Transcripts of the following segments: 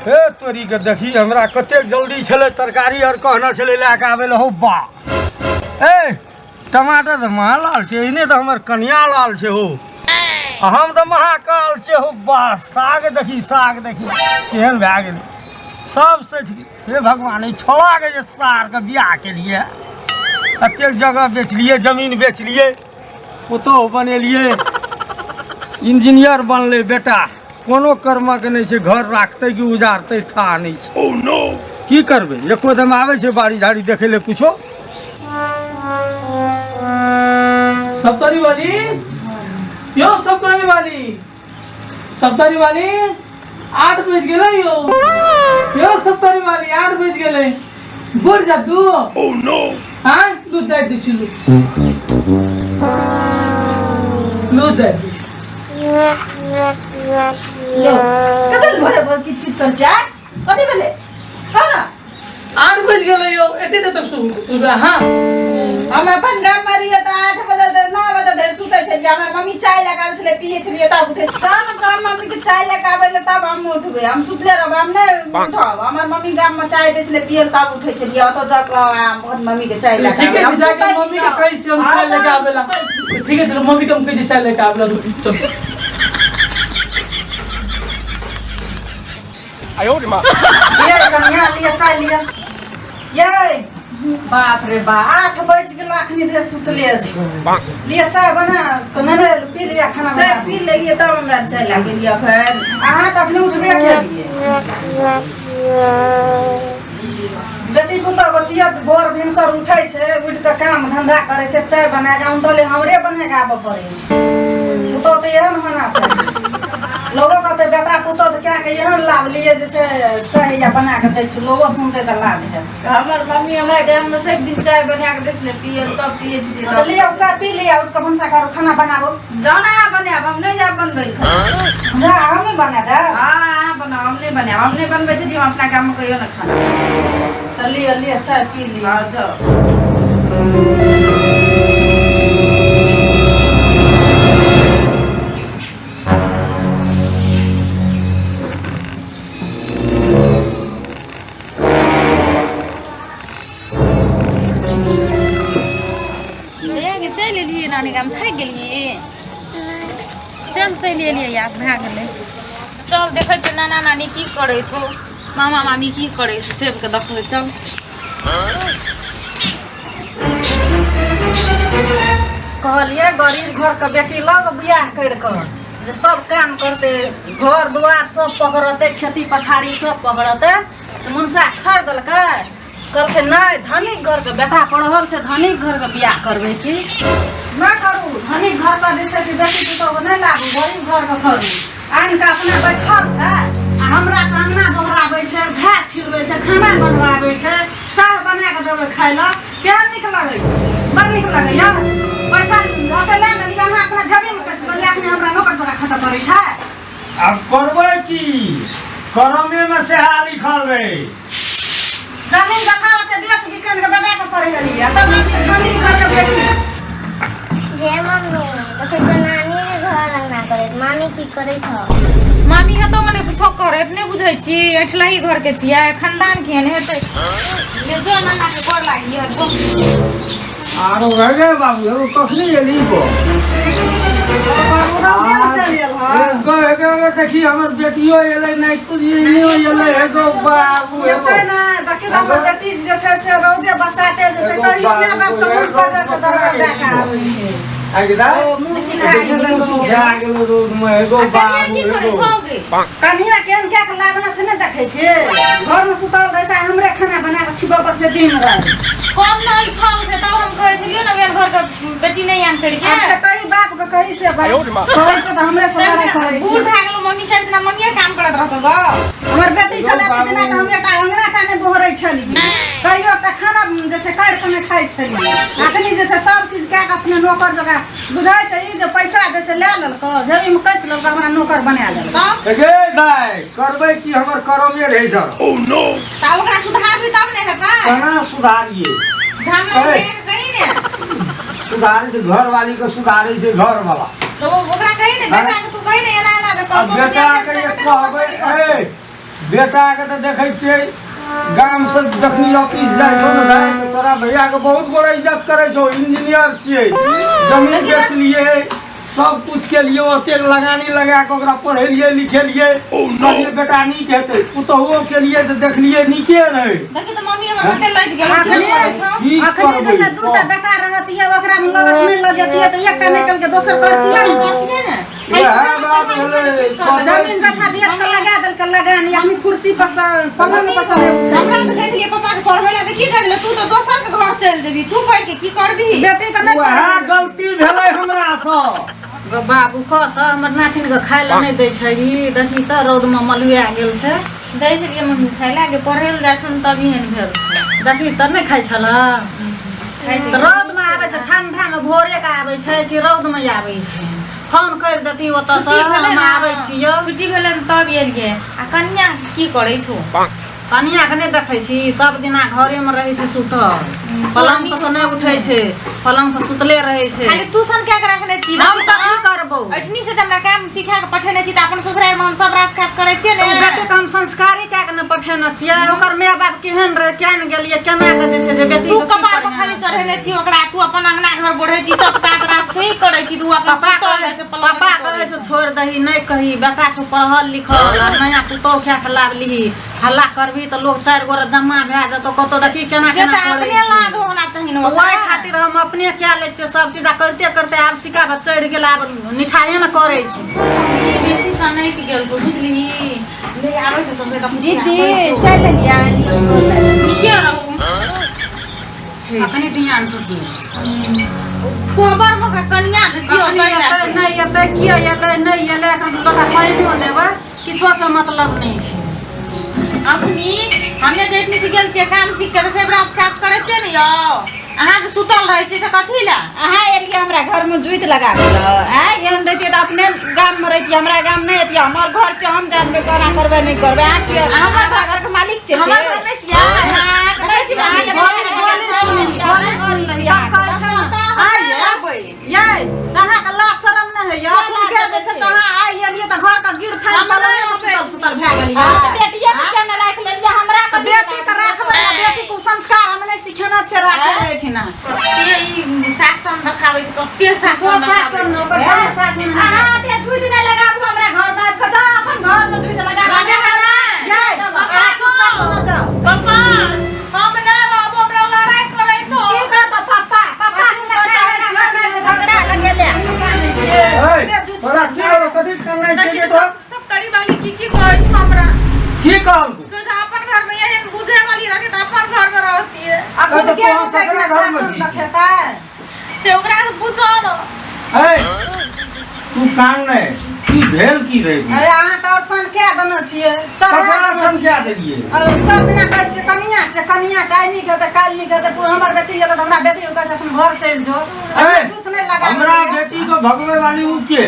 हे तोरी के देखी हमरा कतेक जल्दी छलै तरकारी आर कहना छलै लए कऽ आबै लए हौ बा। ए टमाटर तऽ महालाल छै, एहने तऽ हमर कनिया लाल छै हो, आ हम तऽ महाकाल छै हो बा। साग देखी, साग देखी केहन भए गेलै, सब सठि गेल। हे भगवान, ई छौड़ाके जे सारके बियाह केलिए, एतेक जगह बेचलिए, जमीन बेचलिए, पुतोहु बनेलिए, इंजीनियर बनलै बेटा, कोनो कर्मक नहि छै, घर राखतै कि उजारतै था नहि छै। oh, no. की करबै, एको दम आबै छै बाड़ी झाड़ी देखै लए कुछो। सप्तरी वाली यो, सप्तरी वाली, सप्तरी वाली, 8 बज गेलै यो। यो सप्तरी वाली, 8 बज गेलै, बुढ़ जा तू। Oh no. हाँ, लू जाय दै छी, लू लू जाय दै छी। यौ, कतऽ भोरे भोर किच किच कर छै? कथी भेलै, कह ना। 8 बज गेलै यौ, एते देर तक सुतबै? हाँ, हम अपन गाम में रहियै तऽ 8 बजे धरि, 9 बजे धरि सुतै छलियै। हमर मम्मी चाय लए कऽ आबै छलै, पियै छलियै, तब उठै। तब तोहर मम्मी के चाय लए कऽ आबै लए तब हम उठबै, हम सुतले रहबै, हम नहि उठब। हमर मम्मी गाम में चाय दै छलै पियै लए, तब उठै छलियै। ओतऽ जा कऽ हमर मम्मी के चाय लए कऽ ठीके आबै। छै, हम जाके सुतै मम्मी के छी। कहै छियै हम चाय लए कऽ आबै ला। ठीके छै, मम्मी के हम कहै छियै चाय लए कऽ आबै ला। चल। ये कनिया, लिअ चाय लिअ। ये बाप रे बा, 8 बजि गेल, अखनी धरि सुतले छी। लिअ चाय बना कऽ नेने पी लिअ, खाना से बना पी लेलियै तब हमरा चाय लए गेलियै अखन। अहाँ तऽ अखनी उठबे केलियै। बेटी पुतोह के छियै, भोर भिनसर उठै छै, उठि कऽ काम धंधा करै छै, चाय बना कऽ उनटले हमरे बना कऽ आबऽ पड़ै छै। पुतोह तऽ एहन होना चाही। लोगो कहतै बेटा पुतोह तऽ कए कऽ एहन लाभ लिए जे छै चाय या बना कऽ दै छै, लोगो सुनतै तऽ लाज हेतै। हमर मम्मी हमरा गाममे सब दिन चाय बना कऽ दै छलै पियै, तब पियै छलियै। तऽ लिअ चाय पी लिअ, उठि कऽ भनसा करू, खाना बनाबू। जाउ ने अहाँ बनायब, हम नहि जायब बनबै लए खाना। जा, हमही बना देब। हँ, अहाँ बनाउ, हम नहि बनायब। हम नहि बनबै छलियै हम अपना गाममे कहियो ने खाना। तऽ लिअ, लिअ चाय पी लिअ। हँ, जाउ। चलि एलियै नानी गाम, थाकि गेलियै? चल, चलि एलियै, आब भए गेलै। चल, देखै छियै नाना नानी की करै छौ, मामा मामी की करै छौ, सबके देखबै, चल। कहलियै गरीब घरके बेटी लग बियाह करि कऽ जे सब काम करतै, घर दुआर सब पकड़तै, खेती पथारी सब पकड़तै, तऽ मुनसा छोड़ि देलकै। कहलकै नहि, धनिक घरके बेटा पढ़ल छै, धनिक घरके बियाह करबै की नहि करू। धनिक घरके जे छै से बेटी पुतोहके नहि लाबू, गरीब घरके करू। आनि कऽ अपना बैठल छै आ हमरा से अङ्गना बहराबै छै, घास छिलबै छै, खाना बनबाबै छै, चाह बना कऽ देबै खाय लए। केहन नीक लगैया? बड़ नीक लगैया। पैसा ओते लए लेलियै अहाँ, अपना जेबीमे पैसा लेलियै, अखनी हमरा नौकर जोड़ा खटऽ पड़ै छै। आब करबै की, करमेमे सएह लिखल रहै। जमीन जथा ओते बेच बिकन के बेटा के पढ़ेलियै, तब हम धनी घर के बेटी। गे मम्मी, देखै छौ नानी रे घर अंगना करैत, मामी की करै छौ? मामी हेतौ मने कुछो करैत नहि बुझै छी, ऐठलही घर के छियै, खानदान केहन हेतै? ले जो, नाना के गोर लागिए जो। आरो रह गए बाबू, एगो कखनी एली गो? बाबू रौदे में चलि गेल हँ। कह के देखी, हमर बेटियो एलै नहि, इहो एलै। एगो बाबू एगो एतै ने, देखी तऽ हमर बेटी जे छै से रौदे बसाते जे छै तहियो माय बाप के मुँह पर जे छै दरबर दए कऽ आबै छै। आगे दाइ। ओ मुँह सुखा गेलै। सुखा गेलो रौद में। एगो आ कनिया बाबू की करै एगो छौ गे? कनिया केहन कए के लाबना से नहि देखै छियै, घरमे सुतल रहै छै, हमरे खाना बना कऽ खिबऽ पड़ै छै दिन राति। कम नहि ठाम छै, तब हम कहै छलियै ने ओहन घरके बेटी नहि आन करके। आब से कही बाप के कही से बात कहै छै तऽ हमरे से लड़ाइ करै बूढ़ छै। भए गेलो मम्मी सब, इतना मम्मीए काम करत रहतो ग। हमर बेटी छलै तऽ दिना तऽ हम एकटा अंगना टा नहि बोहरै छलियै, कहियो एकटा खाना जे छै काटि कऽ नहि खाइ छलियै। अखनी जे छै सब चीज कए कऽ अपने नौकर जकाँ बुझाइ छै। ई जे पैसा जे छै लए लेलको, जेबीमे कसि लेलको, हमरा नौकर बना देलको। तब गे दाइ, करबै की, हमर करमे रहै जर। तऽ ओकरा सुधारबी तब ने हेतै। केना सुधारिए? झामला ए। कही ने। सुधारै छै घरवाली के, सुधारै छै घरवाला। तऽ ओकरा कही ने, बेटा के तू कही ने एना एना आ बेटा के जे कहबै, ए बेटाके तऽ देखै छियै गामसँ जखनी ऑफिस जाइ छौ ने दाइ तऽ तोरा भैयाके बहुत गोरा इज्जत करै छौ इंजीनियर छियै जमीन बेचलियै सब कुछ के लिए ओतेक लगानी लगा कऽ ओकरा पढ़ेलियै लिखेलियै कहलियै बेटा नीक हेतै पुतहुओ के लिए तऽ देखलियै नीके रहै देखी तऽ मम्मी हमर कते लटि गेल अखने की अखने करबै जे छै दूटा बेटा रहतियै ओकरा मे लगत नहि लगतियै तऽ एकटा निकल के दोसर करतियै ने वएह बात भेलै जमीन जथा बेच के लगा देलकै लगानी अखनी कुर्सी पर से पलंग पर से नहि उठै हमरा तऽ कहै छलियै पापा के पढ़बै लए तऽ की करलै तू तऽ दोसर के घर चलि जेबही तू पढ़ि के की करबिही बेटी के नहि वएह पढ़ेलकै। गलती भेलै हमरासँ गो बाबू कह तऽ हमर नातिन के खाय लए नहि दै छै ई देखी तऽ रौद मे मलुआ गेल छै दै छलियै मम्मी खाय लए के पढ़ै लए जाइ छौ तब एहन भेल छै देखी तऽ नहि खाइ छल खाइ छै तऽ रौद मे आबै छै ठंडा मे भोरे के आबै छै कि रौद मे आबै छै फोन करि देती ओतऽ से छुट्टी भेलै हम ने आबै छियौ छुट्टी भेलै ने तब एलियै आ कनिया की करै छौ कनिया के नहि देखै छी सब दिना घरे मे रहै छै सुतल पलंग पर से नहि उठै छै पलंग पर सुतले रहै छै खाली तू सन क्या के रखने छी हम कथी करबौ ऐठनी से जे हमरा काम सिखा के पठेने छी तऽ अपन ससुराल मे हम सब राज काज करै छियै तऽ ने ओ बेटीके हम संस्कारी कए के ने पठेने छियै ओकर माय बाप केहन रहै केहन गेलियै केना के जे छै जे बेटी तू कपार पर खाली चढ़ेने छी ओकरा तू अपन अंगना घर बढ़ै छी सब काज राज तू ही करै छी तू अपन पापा सुतल कहै रहै छै पलंग पापा पर कहै छौ छोड़ि दही नहि कही बेटा छौ पढ़ल लिखल आ नया पुतोहु कए के लाबलिही हल्ला करबही तऽ लोग चारि गोरे जमा भए जेतौ कतौ देखी केना से केना तऽ करै अपने छै लाज होना चाही ने तऽ ओहि खातिर हम अपने कए लै छियै सब चीज आ करिते करिते आब सिक्का पर चढ़ि गेल आब निठाहे ने करै छै ई बेसी सनकि गेल छौ बुझलिही ले आबै छौ सबके तऽ दीदी चलि एलियै नीके रहू अखनी ध्यान टूटि कोबर मे ओकरा कनिया जे जियो अखनी तै एतै नहि एतै किया एलै नहि एलै एखन दू लोटा पानिओ देबै किछो से मतलब नहि छै अखनी हमे जे एखनी से गेल छियै काम सीख के से राज काज करै छियै ने यौ अहाँ जे सुतल रहै छियै से कथी लए अहाँ एलियै हमरा घरमे जुति लगाबै लए आँय एहन रहितियै तऽ अपने गाममे रहितियै हमरा गाम नहि एतियै हमर घर छै हम जानबै कोना करबै नहि करबै अहाँ किया हमर हमरा घरके मालिक छै से? हमर घर नहि छियै अहाँके नहि छियै, अहाँके बोली बोली सुनी बोली सुनी तब कहै छै ने आइए यै अहाँके लाज शरम नहि होइए अखन के जे छै से अहाँ आइ एलियै तऽ घरके गिर फाड़ि पलंगे पर सुतल सुतल भए गेलियै अहाँ तऽ बेटिये के किया नहि राखि लेलियै हमरा तऽ कथी बेटीके राखबै आ बेटीके संस्कार हम नहि सिखेने छियै राखै एहिठिना के ई शासन देखाबै छै कते छो शासन देखाबै शासन छै ओकर कोनो शासन नहि। अहाँ एते जुति नहि लगाबू हमरा घरमे आबि कऽ जाउ अपन घरमे जुति लगा लगे है ना? यै अहाँ चुपचाप ओतऽ जाउ पापा हम नहि रहब हमरा लड़ाई करै छौ की करतौ पप्पा पप्पा के लड़का छियै झगड़ा लगेले ए, तोरा की भेलौ कथी कनै छै जे तोरा सब तरी वाली की की कहै छौ हमरा की कहलकौ कहै छौ अपन घर में एहन बुझे वाली रहती तऽ अपन घर में रहती अखन तऽ के तोहर बुझै ककरा छै घरमे शासन छी? देखेतै से ओकरा से पूछो न ए तू कान नहि की भेल की रे अरे अहाँ तऽ आओर सन कए देने छियै ककरा सर सन कए देलियै सब दिना कहै छियै कनिया छै कनिया छै आइ नीक हेतै काल्हि नीक हेतै कोइ हमर बेटी एलै तऽ हमरा बेटी कहै छै अपन घर चलि जो ए, जूत नहि लगा हमरा बेटी को भगवे वाली उ के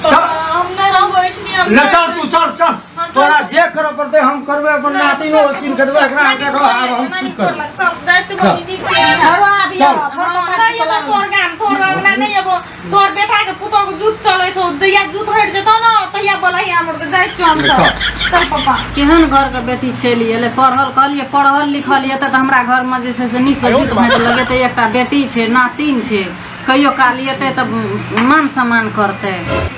चल हम नहि रहबो एखनी हम ले चल तू चल चल तोरा जे करऽ पड़तै हम करबै अपन नातिनो कीन के देबै एकरा देखो आब हम नानी ठीक तोर करबै लग चल जाइ तू मम्मी नीक छै घरो आबियौ चल। घर पप्पा नहि एबो तोर गाम तोर अंगना नहि एबो तोर बेटा के पुतोह के दूध चलै छौ जहिया दूध हटि जेतौ ने तहिया बोलही हमर के जाइ छियौ हम ले सब चल। चल पापा केहन घरके बेटी चलि एलै पढ़ल कहलियै पढ़ल लिखल एतै तऽ हमरा घरमे जे छै से नीकसँ जीत भाँति लगेतै एकटा बेटी छै नातिन छै कहियो काल एतै तऽ मान सम्मान करतै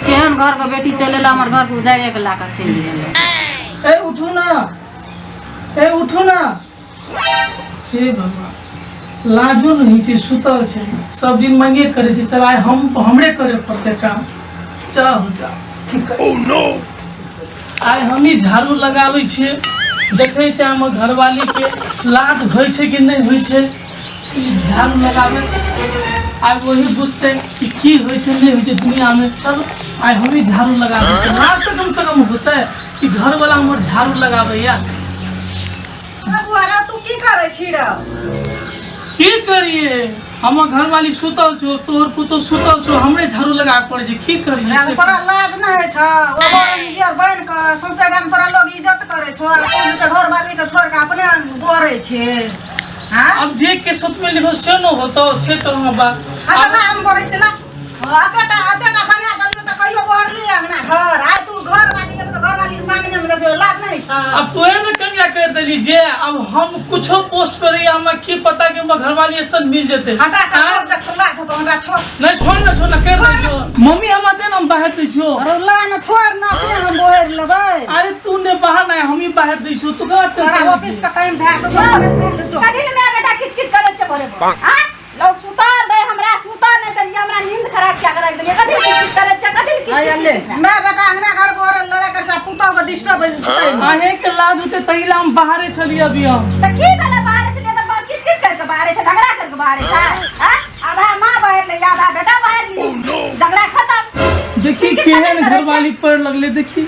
केहन घरके बेटी चलि एलै हमर घरके उजाड़िएके लए कऽ चलि गेलै ए उठू ना ए उठू ना हे भगवान लाजो नहि होइ छै सुतल छै सब दिन मांगे करै छै चल आइ हम हमरे करे पड़तै काम चल जा की करी? आइ हमही झाड़ू लगाबै छियै देखै छै हमर घरवालीके लाज होइ छै कि नहि होइ छै ई झाड़ू लगाबै आइ वही बुझतै कि की होइ छै नहि होइ छै दुनियामे चल आइ हमही झाड़ू लगाबै छियै लाज तऽ कमसँ कम होतै कि घरवला हमर झाड़ू लगाबैया बुआ रे तू की करै छी रे की करिए हमर घरवाली सुतल छौ तोहर पुतोह सुतल छौ हमरे झाड़ू लगाबे पड़ै छै की करिए से तोरा लाज नहि होइ छौ ओ बड़ इंजीनियर बनि कऽ सौंसे गाम तोरा लोग इज्जत करै छौ आ तू जे छै घरवाली के छोड़ि कऽ अपने बोरै छै हाँ अब जे के सोच में लिखो से न होतो से तो हम बा हाँ तऽ ला हम बोरै छी ला अतेटा अतेटा बना देलियौ तऽ कहियो बोहरली अंगना घर आइ तू घरवाली गेल तऽ घरवाली के सामने मे देखियौ लाज नहि होइ छौ अब तोहे ने कन्या कर देली जे अब हम कुछो पोस्ट करे हमरा की पता कि हमर घरवाली सब मिल जेते। हटा आँय? चल खुला छौ तो हमरा छोड़। नहीं छोड़ ना, छोड़ ना, कर दै छो। मम्मी हमरा दे ना, हम बाहर दै छो। अरे ला ना, छोड़ ना, अपने हम बोहर लेबै। अरे तू ने बाहर ना, हम ही बाहर दै छो, तू कहाँ तोरा टेंशन ऑफिस के टाइम भए गेल, जो। कथी ले मेरा बेटा किच किच करैत छै भोरे भोर? आँय? लोग सुतल रहे, हमरा सुतल नहि देलियै, हमरा नींद खराब किया करा देलियै? कथी ले किच किच करैत छै, कथी ले किच किच ले करैत छै? मैं बेटा अंगना घर बोहर लड़े कर सा पुतोह के डिस्टर्ब होइ छै। आहे के लाज होते तही ला हम बाहरे छलियै अभी हम। तऽ की भेलै बाहरे छलियै तऽ किच किच करके बाहरे छै, झगड़ा करके बाहरे छै? आँय? आधा माँ बाहर ले, आधा बेटा बाहर ले, झगड़ा खत्म। देखी किच किच केहन करैत छै? घरवाली पर लगले देखी।